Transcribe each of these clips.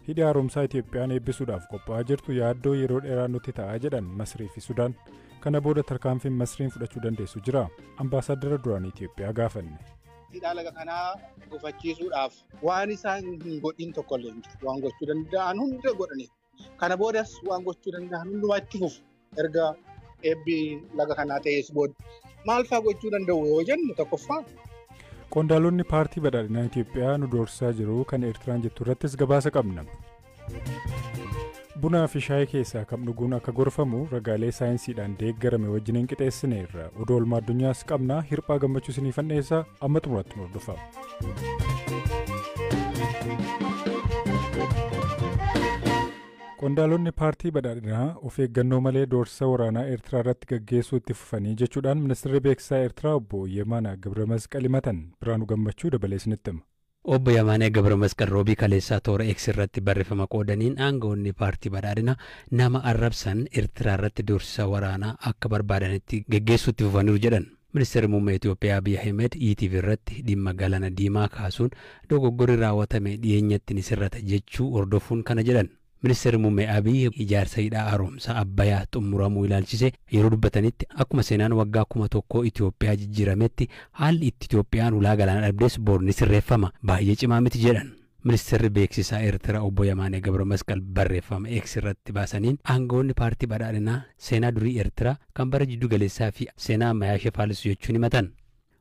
Hidhi haaromsaa Itiyoophiyaan eebbisuudhaaf qophaa'aa jirtu yaaddoo yeroo dheeraa nutti ta'aa jedhan Masrii fi Sudaan. Kana booda tarkaanfiin Masriin fudhachuu dandeessu jira. Ambaasaadara duraanii Itiyoophiyaa gaafanne. Hidhaa laga kanaa gufachiisuudhaaf waan isaan hin godhin tokkollee hin jiru. Waan gochuu danda'an hunda godhani. Kana boodas waan gochuu danda'an hundumaa itti fufu. Erga eebbi laga kanaa ta'ees booda maal fa'aa gochuu danda'u yoo jennu tokkoffaa. Qondaalonni paartii badhaadhinaa Itiyoophiyaa nu doorsisaa jiru kan Eertiraan jettu irrattis gabaasa qabna. Bunaa fi shaayii keessaa kam dhuguun akka gorfamu ragaalee saayinsiidhaan deeggarame wajjiniin qixeessineerra. Oduu oolmaa addunyaas qabna. Hirphaa Gammachuu isiniif dhiyeessa. Amma xumuratti nu hordofaa. Qondaalonni paartii badhaadhinaa of eeggannoo malee doorsisa waraanaa Eertiraa irratti gaggeessuu itti fufanii jechuudhaan ministeerri beeksisaa Eertiraa obbo Yemaana Gabra-Masqal himatan. Biraanuu Gammachuu dabalee isinitti hima. Obbo Yemaanee Gabra-Masqal roobii kaleessaa toora X irratti barreeffama qoodaniin aangawoonni paartii badhaadhinaa nama arrabsan Eertiraa irratti doorsisa waraanaa akka barbaadanitti geggeessuu itti fufaniiru jedhan. Ministeerri muummee Itiyoophiyaa Abiy Ahmed ETV irratti dhimma galaana diimaa kaasuun dogoggorri raawwatame dhiyeenyatti ni sirrata jechuu hordofuun kana jedhan. Ministeerri muummee Abiy ijaarsa hidhaa haaromsaa Abbayyaa xumuramuu ilaalchise yeroo dubbatanitti akkuma seenaan waggaa 1000 Itiyoophiyaa jijjiirametti haalli itti Itiyoophiyaan ulaa galaana dhabdes bor ni sirreeffama baay'ee cimaa miti jedhan. Ministeerri beeksisaa Eertiraa obbo Yemaanee Gabra-Masqal barreeffama X irratti baasaniin aangawoonni paartii badhaadhinaa seenaa durii Eertiraa kan bara jiddu galeessaa fi seenaa ammayyaa ishee faalisu jechuun himatan.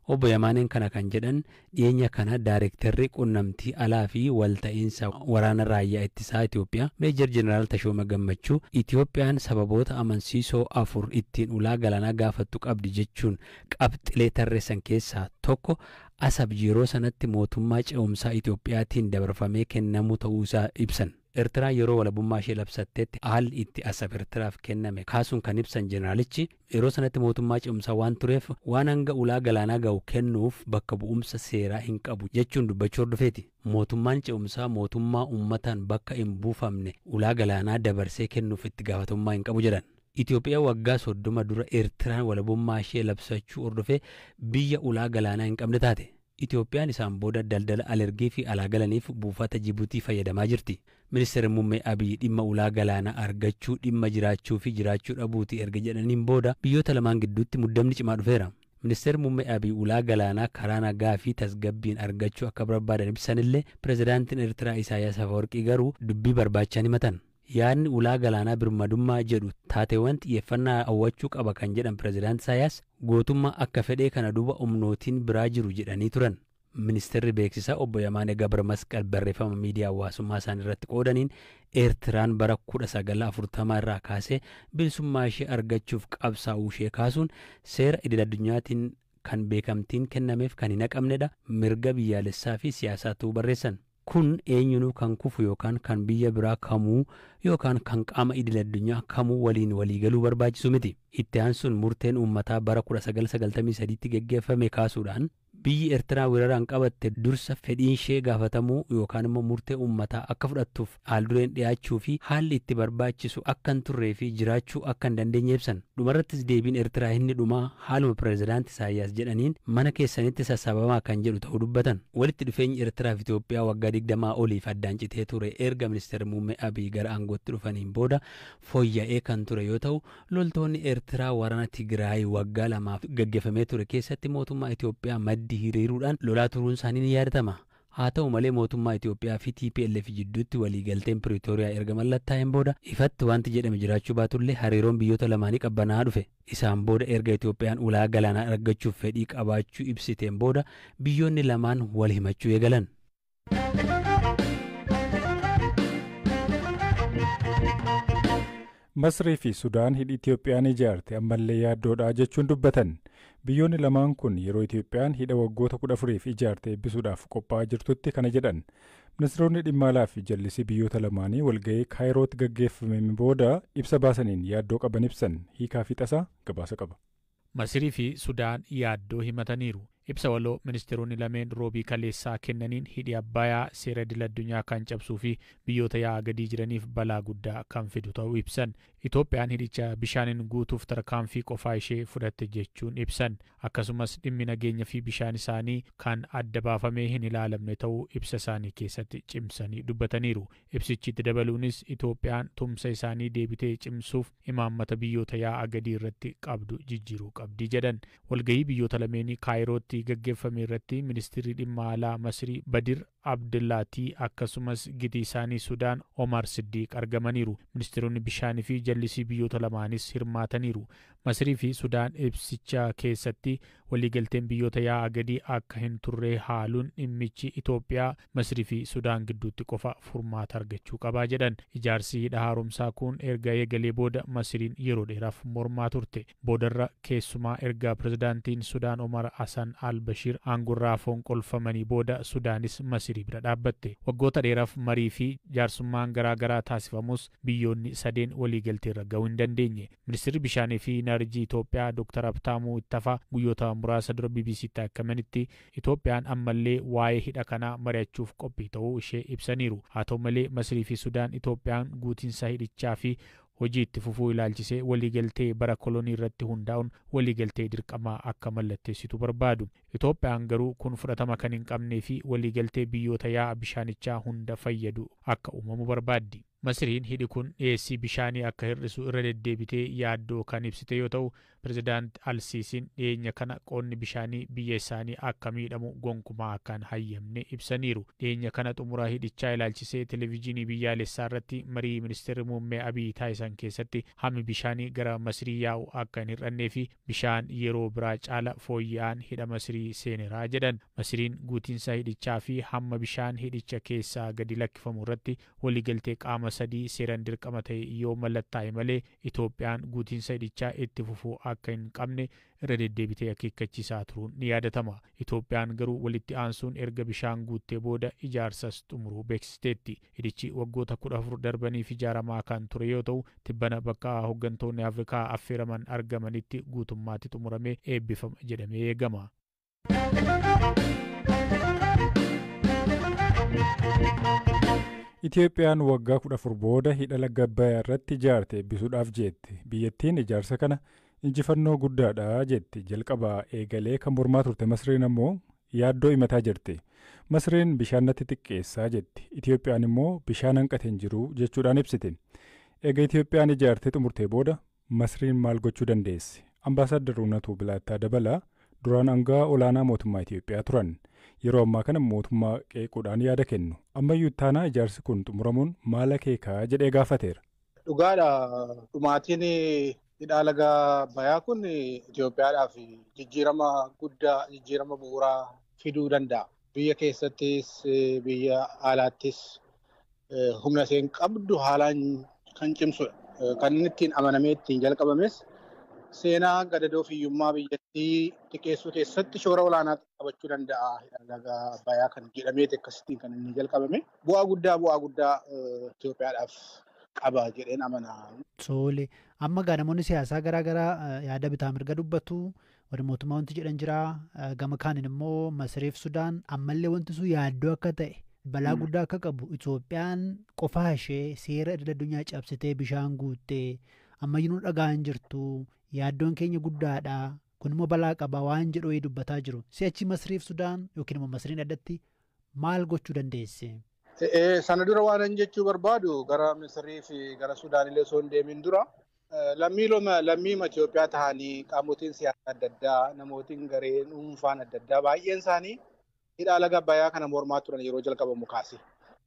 Obbo Yemaaneen kana kan jedhan dhiyeenya kana daayirektarri qunnamtii alaa fi walta'iinsa waraana raayyaa ittisaa Itiyoophiyaa Meejar Jeneraal Tashooma Gammachuu Itiyoophiyaan sababoota amansiisoo 4 ittiin ulaa galaanaa gaafattu qabdi jechuun qabxilee tarreessan keessaa tokko Asab yeroo sanatti mootummaa ce'umsaa Itiyoophiyaatiin dabarfamee kennamuu ta'uu isaa ibsan. Eertiraan yeroo walabummaa ishee labsatteetti haalli itti Asab Eertiraaf kenname kaasuun kan ibsan jeneraalichi yeroo sanatti mootummaa ce'umsaa waan tureef waan hanga ulaa galaanaa ga'u kennuuf bakka bu'umsa seeraa hin qabu jechuun dubbachuu hordofeeti. Mootummaan ce'umsaa mootummaa uummataan bakka hin buufamne ulaa galaanaa dabarsee kennuuf itti gaafatamummaa hin qabu jedhan. Itiyoophiyaan waggaa 30 dura Eertiraan walabummaa ishee labsachuu hordofee biyya ulaa galaanaa hin qabne taate. Itiyoophiyaan isaan booda daldala alergii fi alaa galaniif buufata Jibuutii fayyadamaa jirti. Ministeerri muummee Abiy dhimma ulaa galaanaa argachuu dhimma jiraachuu fi jiraachuu dhabuuti erga jedhaniin booda biyyoota lamaan gidduutti muddamni cimaa dhufeera. Ministeerri muummee Abiy ulaa galaanaa karaa nagaa fi tasgabbiin argachuu akka barbaadan ibsanillee pirezidaantiin Eertiraa Isaayyaas Afawarqii garuu dubbii barbaachaan himatan. Yaadni ulaa galaanaa birmadummaa jedhu taateewwan xiyyeeffannaa hawwachuu qaba kan jedhan pirezidaant Isaayyaas gootummaa akka fedhee kana duuba humnootiin biraa jiru jedhanii turan. Ministeerri beeksisaa obbo Yemaanee Gabra-Masqal barreeffama miidiyaa hawaasummaa isaanii irratti qoodaniin Eertiraan bara 1940 irraa kaasee bilisummaa ishee argachuuf qabsaa'uu ishee kaasuun seera idil addunyaatiin kan beekamtiin kennameef kan hin haqamnedha mirga biyyaalessaa fi siyaasaa ta'uu barreessan. Kun eenyunuu kan kufu yookaan kan biyya biraa kamuu yookaan kan qaama idil addunyaa kamuu waliin waliigaluu barbaachisu miti. Itti aansuun murteen uummataa bara 1993tti geggeeffame kaasuudhaan biyyi Eertiraa weeraraan qabatte dursa fedhiin ishee gaafatamuu yookaan immoo murtee uummataa akka fudhattuuf haaldureen dhiyaachuu fi haalli itti barbaachisu akka hin turree fi jiraachuu akka hin dandeenye ibsan. Dhumarrattis deebiin Eertiraa inni dhumaa haaluma pirezidaanti Isaayyaas jedhaniin mana keessanitti sassaabamaa kan jedhu ta'uu dubbatan. Walitti dhufeenyi Eertiraa fi Itiyoophiyaa waggaa 20 oliif addaan citee ture erga ministeerri muummee Abiy gara aangootti dhufaniin booda fooyya'ee kan ture yoo ta'u loltoonni Eertiraa waraana Tigraay waggaa 2 gaggeeffamee ture keessatti mootummaa Itiyoophiyaa maddi hiriiruudhaan lolaa turuun isaanii ni yaadatama. Haa ta'u malee mootummaa Itiyoophiyaa fi TPLF jidduutti waliigalteen Piriitooriyaa erga mallattaa'een booda ifatti wanti jedhame jiraachuu baatullee hariiroon biyyoota lamaanii qabbanaa'aa dhufe. Isaan booda erga Itiyoophiyaan ulaa galaanaa argachuuf fedhii qabaachuu ibsiteen booda biyyoonni lamaan wal himachuu eegalan. Masrii fi Sudaan hidhi Itiyoophiyaan ijaarte ammallee yaaddoodha jechuun dubbatan. Biyyoonni lamaan kun yeroo Itiyoophiyaan hidha waggoota 14 ijaarte eebbisuudhaaf qophaa'aa jirtutti kana jedhan. Ministeeronni dhimma alaa fi jallisii biyyoota lamaanii walga'ii Kaayirootti gaggeeffameen booda ibsa baasaniin yaaddoo qaban ibsan. Hiikaa fi Tasaa gabaasa qaba. Masrii fi Sudaan yaaddoo himataniiru. Ibsa waloo ministeeronni lameen Roobii kaleessaa kennaniin hidhi Abbayyaa seera idil addunyaa kan cabsuu fi biyyoota yaa'aa gadii jiraniif balaa guddaa kan fidu ta'uu ibsan. Itoophiyaan hidhicha bishaaniin guutuuf tarkaanfii qofaa ishee fudhatte jechuun ibsan. Akkasumas dhimmi nageenya fi bishaan isaanii kan adda baafamee hin ilaalamne ta'uu ibsa isaanii keessatti cimsanii dubbataniiru. Ibsichi itti dabaluunis Itoophiyaan tumsa isaanii deebitee cimsuuf imaammata biyyoota yaa'aa gadii irratti qabdu jijjiiruu qabdi jedhan. Walgahii biyyoota lameenii Kaayirootti gaggeeffame irratti ministeerri dhimma alaa Masrii Badir Abdullaatii akkasumas giti isaanii Sudaan Omar Siddiq argamaniiru. Ministeeronni bishaanii fi jallisii biyyoota lamaanis hirmaataniiru. Masrii fi Sudaan ibsicha keessatti waliigalteen biyyoota yaa'aa gadii akka hin turre haaluun dhimmichi Itoophiyaa, Masrii fi Sudaan gidduutti qofa furmaata argachuu qabaa jedhan. Ijaarsi hidha haaromsaa kun erga eegalee booda Masriin yeroo dheeraaf mormaa turte. Boodarra keessumaa erga pirezidaantiin Sudaan Omar Hassan al-Bashir aangorraa fonqolfamanii booda Sudaanis Masrii bira dhaabbatte. Waggoota dheeraaf marii fi jaarsummaan garaa garaa taasifamus biyyoonni sadeen waliigalteerra gahuu hin dandeenye. Ministeerri bishaanii fi Inarjii Itoophiyaa Dr. Habtaamuu Ittafaa guyyoota muraasa dura BBCtti akka himanitti Itoophiyaan ammallee waa'ee hidha kanaa mari'achuuf qophii ta'uu ishee ibsaniiru. Haa ta'u malee, Masrii fi Sudaan Itoophiyaan guutiinsa hidhichaa fi hojii itti fufuu ilaalchisee waliigaltee bara kolonii irratti hundaa'uun waliigaltee dirqamaa akka mallatteessitu barbaadu. Itoophiyaan garuu kun fudhatama kan hin qabnee fi waliigaltee biyyoota yaa'a bishaanichaa hunda fayyadu akka uumamu barbaaddi. Masriin hidhi kun dhiyeessii bishaanii akka hir'isu irra deddeebitee yaaddoo kan ibsite yoo ta'u, pirezidaant Alsiisiin dhiyeenya kana qoonni bishaanii biyya isaanii akka miidhamu gonkumaa akka hin hayyamne ibsaniiru. Dhiyeenya kana xumura hidhichaa ilaalchisee televezyiinii biyyaalessaa irratti marii ministeerri muummee Abiy taasisan keessatti hammi bishaanii gara Masrii yaa'u akka hin hir'annee fi bishaan yeroo biraa caala fooyya'aan hidha Masrii seeneraa jedhan. Masriin guutiinsa hidhichaa fi hamma bishaan hidhicha keessaa gadi lakkifamu irratti waliigaltee qaama sadii seeraan dirqama ta'e yoo mallattaa'e malee Itoophiyaan guutiinsa hidhichaa itti fufuu akka hin qabne irra deddeebitee akeekkachiisaa turuun ni yaadatama. Itoophiyaan garuu walitti aansuun erga bishaan guuttee booda ijaarsas xumuruu beeksisteetti. Hidhichi waggoota 14 darbaniif ijaaramaa kan ture yoo ta'u, tibbana bakka hooggantoonni Afrikaa affeeraman argamanitti guutummaatti xumuramee eebbifama jedhamee eegama. Itoophiyaan waggaa 14 booda hidha laga Abbayyaa irratti ijaarte eebbisuudhaaf jetti. Biyyattiin ijaarsa kana injifannoo guddaadha jetti. Jalqabaa eegalee kan mormaa turte Masriin ammoo yaaddoo himataa jirti. Masriin bishaan natti xiqqeessaa jetti. Itoophiyaan immoo bishaan hanqate hin jiru jechuudhaan ibsite. Egaa Itoophiyaan ijaartee xumurtee booda Masriin maal gochuu dandeessi? Ambaasaadar Unatuu Bilaattaa Dabalaa duraan aangawa olaanaa mootummaa Itoophiyaa turan. Yeroo ammaa kana mootummaa qeequudhaan yaada kennu. Ammayyuu ittaanaa ijaarsi kun xumuramuun maal akeekaa jedhee gaafateera. Dhugaadha. Dhumaatiin hidha laga Abbayyaa kun Itoophiyaadhaaf jijjiirama guddaa, jijjiirama bu'uuraa fiduu danda'a. Biyya keessattis biyya alaattis humna isheen qabdu haalaan kan cimsudha. Kan inni ittiin amanamee ittiin jalqabames seenaa gadadoo fiyyummaa biyyattii xiqqeessuu keessatti shoora olaanaa taphachuu danda'a. Laga Abbayyaa kan jedhameeti akkasittiin kan inni jalqabame. Bu'aa guddaa Itoophiyaadhaaf qaba jedheen amana. Tole, amma gaa namoonni siyaasaa garaa garaa yaada bitaa mirga dubbatu. Warri mootummaa wanti jedhan jira. Gama kaaniin immoo Masriif Sudaan ammallee wanti sun yaaddoo akka ta'e, balaa guddaa akka qabu, Itoophiyaan qofaa ishee seera idil addunyaa cabsitee bishaan guuttee ammayyuu nu dhagaan jirtu, yaaddoon keenya guddaadha, kun immoo balaa qaba waan jedhu dubbataa jiru. Si'achi Masriif Sudaan yookiin immoo Masriin addatti maal gochuu dandeesse? Sana dura waan an jechuu barbaadu, gara Misrii fi gara Sudaan illee osoo hin deemin dura, lammii Itoophiyaa ta'anii qaamotiin siyaasaa adda addaa, namootiin garee dhuunfaan adda addaa baay'een isaanii hidha laga Abbayyaa kana mormaa turan yeroo jalqabamu kaase.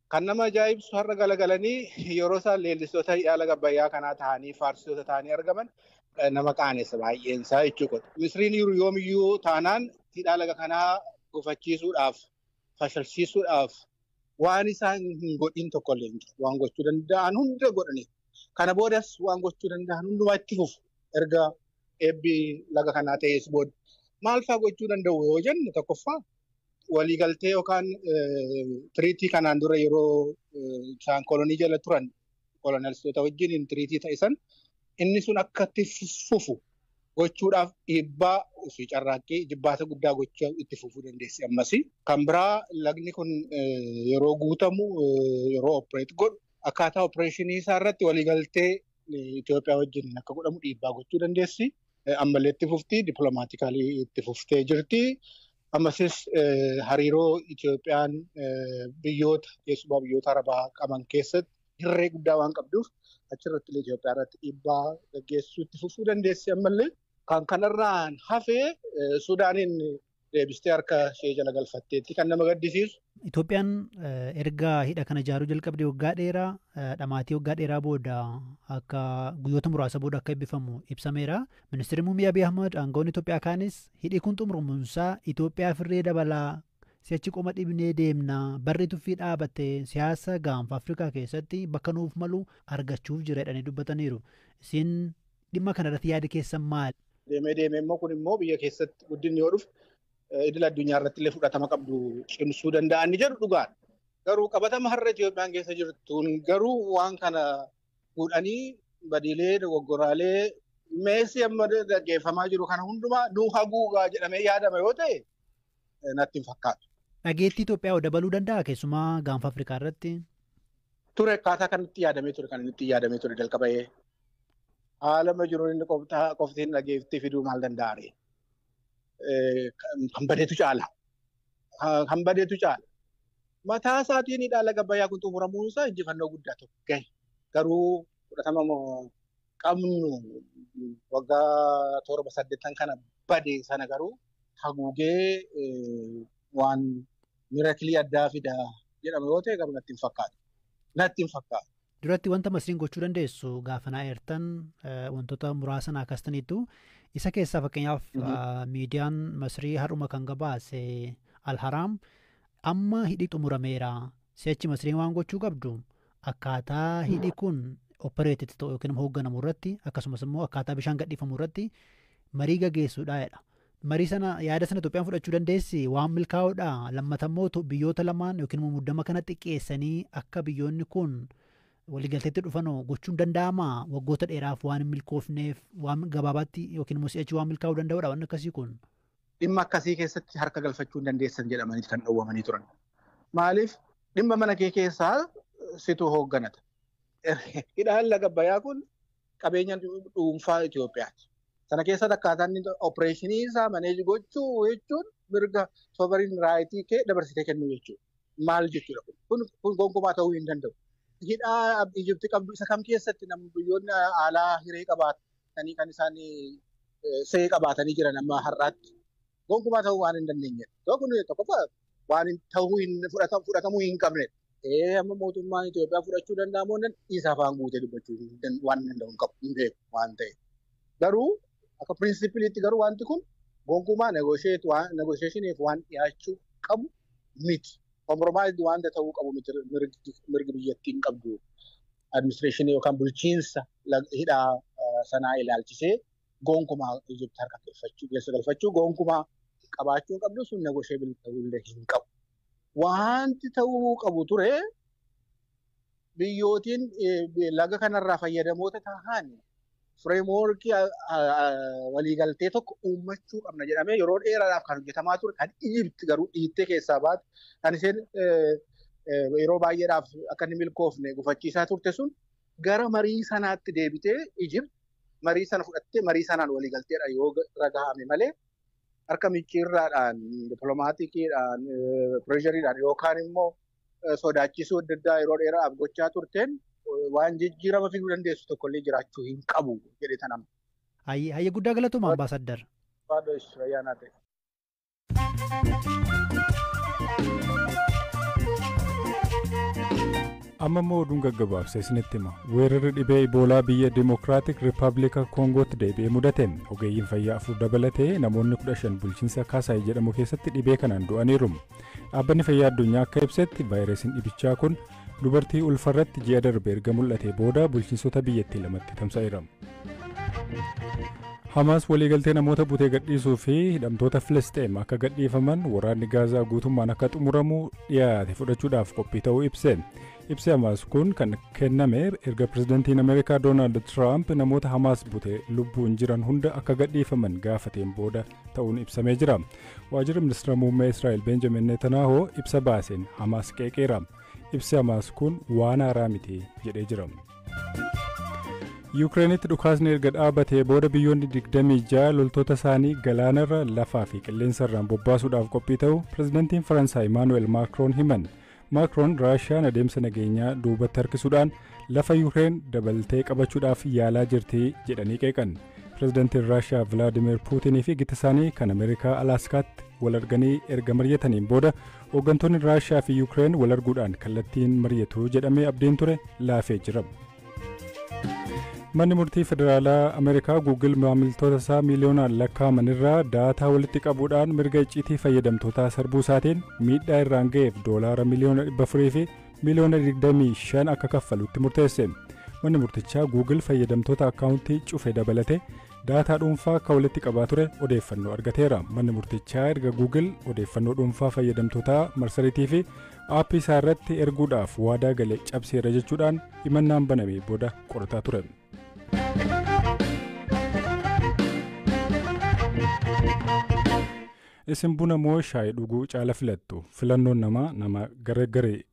Kan nama ajaa'ibsu, har'a galagalanii yeroo isaan leellistoota hidha laga Abbayyaa kanaa ta'anii, faarsitoota ta'anii argaman nama qaanessa baay'een isaa jechuudha. Misriin yoomiyyuu taanaan hidha laga kanaa gufachiisuudhaaf, fashalsiisuudhaaf waan isaan hin godhin tokkollee hin jiru. Waan gochuu danda'an hunda godhani. Kana boodas waan gochuu danda'an hundumaa itti fufu erga eebbi laga kanaa ta'ees booda. Maal fa'aa gochuu danda'u yoo jenne, tokkoffaa waliigaltee yookaan treaty kanaan dura yeroo isaan kolonii jala turan kolonelistoota wajjin treaty ta'e san, inni sun akka itti fufu gochuudhaaf dhiibbaa fi carraaqqii jibbaata guddaa gochuu itti fufuu dandeessi ammas. Kan biraa lagni kun yeroo guutamu yeroo opereet godhu akkaataa opereeshinii isaa irratti waliigaltee Itoophiyaa wajjin akka godhamu dhiibbaa gochuu dandeessi. Ammallee itti fufti dippiloomaatikalii itti fuftee jirti. Ammasis hariiroo Itoophiyaan biyyoota keessumaa biyyoota Arabaa qaban keessatti hirree guddaa waan qabduuf achirratti illee Itoophiyaa irratti dhiibbaa gaggeessuu itti fufuu dandeessi ammallee. Kan kanarraan hafee Sudaaniin deebistee harka ishee jala galfatteetti kan nama gaddisiisu. Itoophiyaan erga hidha kana ijaaruu jalqabdee waggaa dheeraa dhamaatii waggaa dheeraa booda akka guyyoota muraasa booda akka eebbifamu ibsameera. Ministeerri Muummee Abiy Ahmad aangawoonni Itoophiyaa kaanis hidhi kun xumuramuunsaa Itoophiyaa firree dabalaa si'achi qoma dhibnee deemna barri tuffii dhaabatte siyaasa gaanfa Afrikaa keessatti bakka nuuf malu argachuuf jira jedhanii dubbataniiru. Isin dhimma kanarratti yaadi keessan maali? Deemee deemee immoo kun immoo biyya keessatti guddinni yoo dhufu idil addunyaa irratti illee fudhatama qabdu cimsuu danda'an ni jedhu dhugaadha. Garuu qabatama har'a Itoophiyaan keessa jirtuun garuu waan kana fuudhanii badiilee dogoggoraalee meessi amma gaggeeffamaa jiru kana hundumaa nu haguugaa jedhamee yaadama yoo ta'e natti hin fakkaatu. Dhageettii Itoophiyaa dabaluu danda'a keessumaa gaanfa Afrikaa irratti? Ture akkaataa kanatti yaadamee ture kan inni itti yaadamee ture jalqaba'ee. Haala amma jiruun inni qoftiin dhageettii fiduu maal danda'a ree? Kan badeetu caala. Kan badeetu caala. Mataa isaatiin hidha laga Abbayyaa kun xumuramuun isaa injifannoo guddaa tokko gahe. Garuu fudhatama qabnu waggaa 7-8 kana bade sana garuu haguugee waan mirakilii addaa fida jedhamu yoo ta'e garuu natti hin fakkaatu. Natti hin fakkaatu. Duratti wanta Masriin gochuu dandeessu gaafa naa eertan wantoota muraasa naa kaastaniitu isa keessaa fakkeenyaaf miidiyaan Masrii har'uma kan gabaase Al-Haraam amma hidhi xumurameera. Si'achi Masriin waan gochuu qabdu akkaataa hidhi kun opereetit ta'u yookiin immoo hoogganamu irratti akkasumas immoo akkaataa bishaan gadhiifamu irratti marii gaggeessuudha jedha. Marii sana yaada sana Itoophiyaan fudhachuu dandeessi waan milkaa'uudha. Lammatammoo biyyoota lamaan yookiin immoo muddama kana xiqqeessanii akka biyyoonni kun waliigalteetti dhufan gochuun danda'ama waggoota dheeraaf waan hin milkoofneef waan gabaabaatti yookiin immoo si'achi waan milkaa'uu danda'udha waan akkasii kun. Dhimma akkasii keessatti harka galfachuu hin dandeessan jedhamanii kan dhowwamanii turan. Maaliif dhimma mana kee keessaa situ hoogganata. Hidhaan laga Abbayyaa kun qabeenya dhuunfaa Itoophiyaati. Sana keessatti akkaataan inni opereeshinii isaa maneeji gochuu jechuun mirga sovereign raayitii kee dabarsitee kennuu jechuudha. Maal jechuudha kun? Kun gonkumaa ta'uu hin danda'u. Hidhaa Ijipti qabdu isa kam keessatti namni biyyoonni alaa hiree qabaatanii kan isaan se'ee qabaatanii jiran amma har'aatti gonkumaa ta'uu waan hin dandeenyedha. Kun tokkoffaa waan ta'uu hin fudhatamuu hin qabnedha. Amma mootummaan Itoophiyaa fudhachuu danda'a moo isa afaan guutee dubbachuu waan danda'u hin qabu hin beeku waan ta'eef. Garuu akka pirinsipiliitti garuu wanti kun gonkumaa negoosheeshiniif waan dhiyaachuu qabu miti. Kompromaayizii wanta ta'uu qabu miti mirgi biyyattiin qabdu administreeshinii yookaan bulchiinsa hidhaa sanaa ilaalchisee gonkumaa Ijipti harka keessa galfachuu gonkumaa qabaachuu hin qabdu sun negoosheebil ta'uu illee hin qabu. Wanti ta'uu qabu ture biyyootiin laga kanarraa fayyadamoota ta'an fireemwoorkii waliigaltee tokko uummachuu qabna jedhamee yeroo dheeraadhaaf kan hojjetamaa ture kan Ijipti garuu dhiittee keessaa baate kan isheen yeroo baay'eedhaaf akka inni milkoofne gufachiisaa turte sun gara marii sanaatti deebitee Ijipti marii sana fudhattee marii sanaan waliigalteedha yoo ragahame malee harka micciirraadhaan dippiloomaatikiidhaan pireeshariidhaan yookaan immoo sodaachisuu adda addaa yeroo dheeraadhaaf gochaa turteen waan jijjiirama fiduu dandeessu tokkollee jiraachuu hin qabu jedhee tanama. Hayyee guddaa galatuma ambaasaddar. Ayyaanaa ta'e. Amma immoo oduun gaggabaabsa isinitti hima. Weerarri dhibee Iboolaa biyya Dimokiraatik Rippaabilika Koongootti deebi'ee mudate. Ogeeyyiin fayyaa 4 dabalatee namoonni 15 bulchiinsa Kaasaay jedhamu keessatti dhibee kanaan du'aniiru. Dhaabbanni fayyaa addunyaa akka ibsetti vaayirasiin dhibichaa kun dubartii ulfarratti ji'a darbe erga mul'ate booda bulchiinsota biyyattii lamatti tamsa'eera. Hamaas waliigaltee namoota butee gadhiisuu fi hidhamtoota Filisxeem akka gadhiifaman waraanni Gaazaa guutummaan akka xumuramu dhiyaate fudhachuudhaaf qophii ta'uu ibse. Ibsi Hamaas kun kan kenname erga pirezidantiin Ameerikaa Doonaald Tiraamp namoota Hamaas bute lubbuun jiran hunda akka gadhiifaman gaafateen booda ta'uun ibsamee jira. Waajjirri ministeera muummee Israa'el Benjamin Netanyaahoo ibsa baaseen Hamaas qeeqeera. Ibsi Hamaas kun waan haaraa miti jedhee jira. Yukireenitti dhukaasni erga dhaabatee booda biyyoonni 26 loltoota isaanii galaanarra, lafaa fi qilleensarraan bobbaasuudhaaf qophii ta'u pirezidantiin Faransaay Imaanu'eel Maakroon himan. Maakroon Raashiyaan adeemsa nageenyaa duubatti harkisuudhaan lafa Yukireen dabaltee qabachuudhaaf yaalaa jirti jedhanii qeeqan. Pirezidantiin Raashiyaa Vilaadimeer Puutinii fi gita isaanii kan Ameerikaa Alaaskaatti wal arganii erga mari'ataniin booda hooggantoonni Raashiyaa fi Yukireen wal arguudhaan kallattiin mari'atu jedhamee abdiin ture laafee jira. Manni murtii federaalaa Ameerikaa Guugil maamiltoota isaa miiliyoonaan lakkaa'aman irraa daataa walitti qabuudhaan mirga icciitii fayyadamtootaa sarbuu isaatiin miidhaa irraan ga'eef doolaara miliyoona 400 fi miliyoona 25 akka kaffalutti murteesse. Manni murtichaa Guugil fayyadamtoota akkaawuntii cufe dabalate daataa dhuunfaa akka walitti qabaa ture odeeffannoo argateera. Manni murtichaa erga Guugil odeeffannoo dhuunfaa fayyadamtootaa marsariitii fi aappii isaa irratti erguudhaaf waadaa gale cabseera jechuudhaan himannaan baname booda qorataa ture. Isin buna moo shaayii dhuguu caala filattu? Filannoon namaa nama gargare.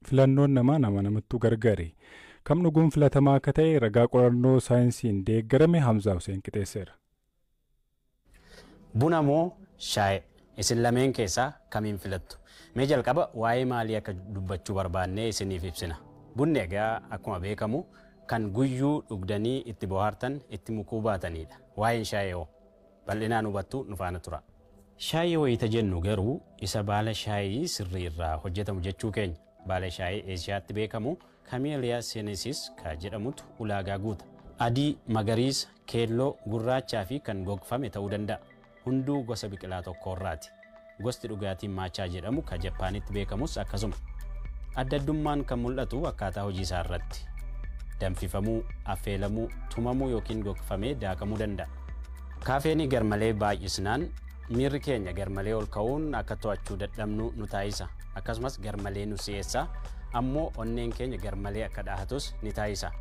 Filannoon namaa nama namattuu gargare. Kam dhuguun filatamaa akka ta'e ragaa qorannoo saayinsiin deeggarame Hamzaa Hussein qixeesseera. Buna moo shaayii? Isin lameen keessaa kamiin filattu? Mee jalqaba waa'ee maalii akka dubbachuu barbaannee isiniif ibsina. Bunni egaa akkuma beekamu kan guyyuu dhugdanii itti bohaartan, itti mukuu baatanidha. Waa'een shaayii hoo? Bal'inaan hubattu nu faana tura. Shaayii wayita jennu garuu isa baala shaayii sirrii irraa hojjetamu jechuu keenya. Baala shaayii Eeshiyaatti beekamu Camellia sinensis ka jedhamutu ulaagaa guuta. Adii, magariisa, keelloo, gurraachaa fi kan gogfame ta'uu danda'a. Hunduu gosa biqilaa tokkorraati. Gosti dhugaatii maachaa jedhamu ka Japaanitti beekamus akkasuma. Adda addummaan kan mul'atu akkaataa hojii isaa irratti. Danfifamuu, affeelamuu, tumamuu yookiin gogfamee daakamuu danda'a. Kaafeenii garmalee baay'isnaan miirri keenya garmalee ol ka'uun akka to'achuu dadhabnu nu taasisa. Akkasumas garmalee nu si'eessa. Ammoo onneen keenya garmalee akka dhahatus ni taasisa.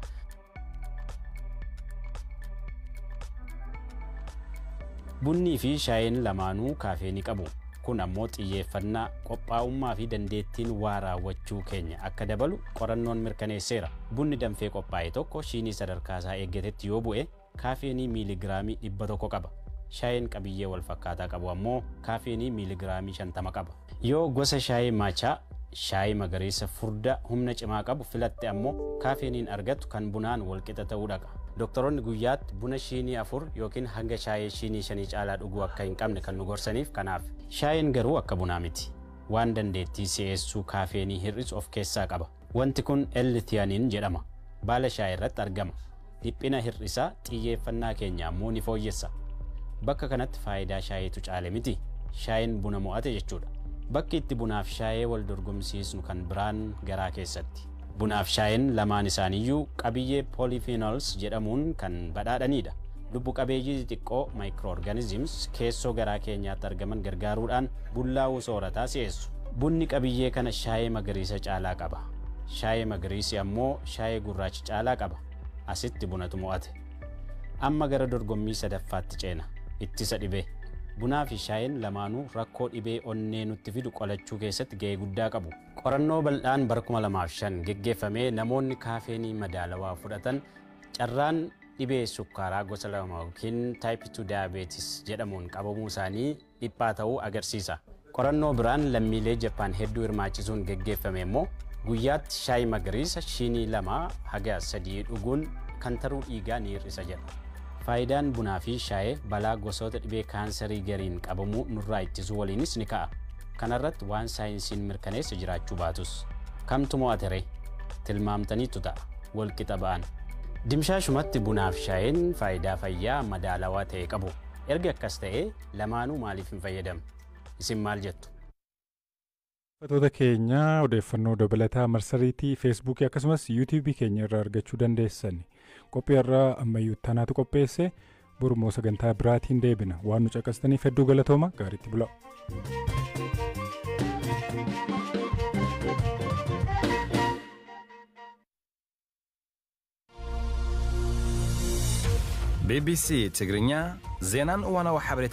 Bunnii fi shaayiin lamaanuu kaafeenii qabu. Kun ammoo xiyyeeffannaa, qophaa'ummaa fi dandeettiin waa raawwachuu keenya akka dabalu qorannoon mirkaneesseera. Bunni danfee qophaa'e tokko shiinii sadarkaa isaa eeggatetti yoo bu'e kaafeenii miiligiraamii 100 qaba. Shaayiin qabiyyee wal fakkaataa qabu ammoo kaafeenii miiligiraamii 50 qaba. Yoo gosa shaayii maachaa, shaayii magariisa furdaa humna cimaa qabu filatte ammoo kaafeeniin argattu kan bunaan walqixa ta'uu dhaqa. Doktoroonni guyyaatti buna shiinii 4 yookiin hanga shaayii shiinii 5 caalaa dhuguu akka hin qabne kan nu gorsaniif kanaaf. Shaayiin garuu akka bunaa miti. Waan dandeettii si'eessuu kaafeenii hir'isu of keessaa qaba. Wanti kun L-theanine jedhama. Baala shaayii irratti argama. Dhiphina hir'isaa, xiyyeeffannaa keenya ammoo ni fooyyessa. Bakka kanatti faayidaa shaayiitu caale miti. Shaayiin buna mo'ate jechuudha. Bakki itti bunaaf shaayee wal dorgomsiisnu kan biraan garaa keessatti. Bunaaf shaayiin lamaan isaaniiyyuu qabiyyee polyphenols jedhamuun kan badhaadhanidha. Lubbu qabeeyyii xixiqqoo microorganisms keessoo garaa keenyaatti argaman gargaaruudhaan bullaa'uu soorataa si'eessu. Bunni qabiyyee kana shaayee magariisa caalaa qaba. Shaayee magariisi ammoo shaayee gurraacha caalaa qaba. Asitti bunatu mo'ate. Amma gara dorgommii sadaffaatti ceena. Ittisa dhibee. Bunaa fi shaayiin lamaanuu rakkoo dhibee onnee nutti fidu qolachuu keessatti ga'ee guddaa qabu. Qorannoo bal'aan bara 2005 geggeeffamee namoonni kaafeenii madaalawaa fudhatan carraan dhibee sukkaaraa gosa 2 yookiin type 2 diabetes jedhamuun qabamuu isaanii dhiphaa ta'uu agarsiisa. Qorannoo biraan lammiilee Jappaan hedduu hirmaachisuun geggeeffame immoo guyyaatti shaayii magariisa shiinii 2 haga 3 dhuguun kantaruu dhiigaa ni hir'isa jedha. Faayidaan bunaa fi shaayee balaa gosoota dhibee kaansarii gariin qabamuu nurraa ittisuu waliinis ni ka'a. Kanarratti waan saayinsiin mirkaneesse jiraachuu baatus. Kamtu mo'ate ree? Tilmaamtaniitu ta'a. Walqixa ba'an. Dimshaashumatti bunaaf shaayeen faayidaa fayyaa madaalawaa ta'e qabu. Erga akkas ta'ee lamaanuu maaliif hin fayyadamne? Isin maal jettu? Dhaggeeffattoota keenya, odeeffannoo dabalataa marsariitii Feesbuukii akkasumas Yuutuubii keenya irraa argachuu dandeessan. Qophii irraa ammayyuu tanaatu qopheesse. Borummoo sagantaa biraatiin deebina. Waan nu caqastaniif hedduu galatooma. Gaariitti bula. ቢቢሲ ትግርኛ ዜናን እዋናዊ ሓበሬታ።